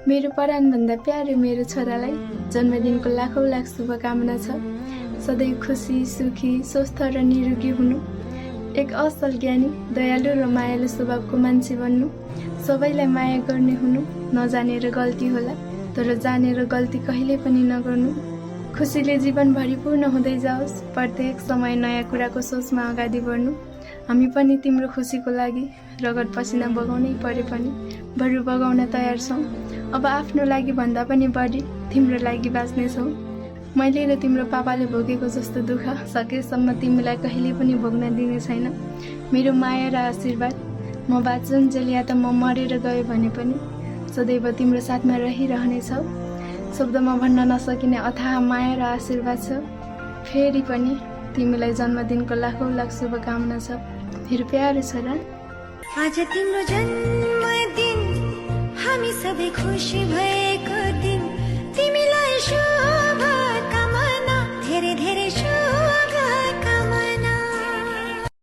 मेरो प्राणभन्दा प्यारे मेरो छोरालाई जन्मदिनको लाखौँ लाख शुभकामना छ। सधैँ खुसी, सुखी, स्वस्थ र निरोगी हुनु, एक असल ज्ञानी, दयालु र मायालु स्वभावको मान्छे बन्नु, सबैलाई माया गर्ने हुनु, नजानेर गल्ती होला तर जानेर गल्ती कहिले पनि नगर्नु, खुसीले जीवनभरि पूर्ण हुँदै जाओस्, प्रत्येक समय नयाँ कुराको सोचमा अगाडि बढ्नु। हामी पनि तिम्रो खुसीको लागि रगत पसिना बगाउनै परे पनि बरु बगाउन तयार छौँ। अब आफ्नो लागि भन्दा पनि बढी तिम्रो लागि बाँच्नेछौँ। मैले र तिम्रो पापाले भोगेको जस्तो दुःख सकेसम्म तिमीलाई कहिले पनि भोग्न दिने छैन। मेरो माया र आशीर्वाद म बाँचुन्जेल या त म मरेर गयो भने पनि सदैव तिम्रो साथमा रहिरहनेछौ। शब्दमा भन्न नसकिने अथाह माया र आशीर्वाद छ। फेरि पनि तिमीलाई जन्मदिनको लाखौँ लाख शुभकामना छ मेरो प्यारो छोरा। आज तिम्रो जन्मदिन हामी सबै खुसी भएको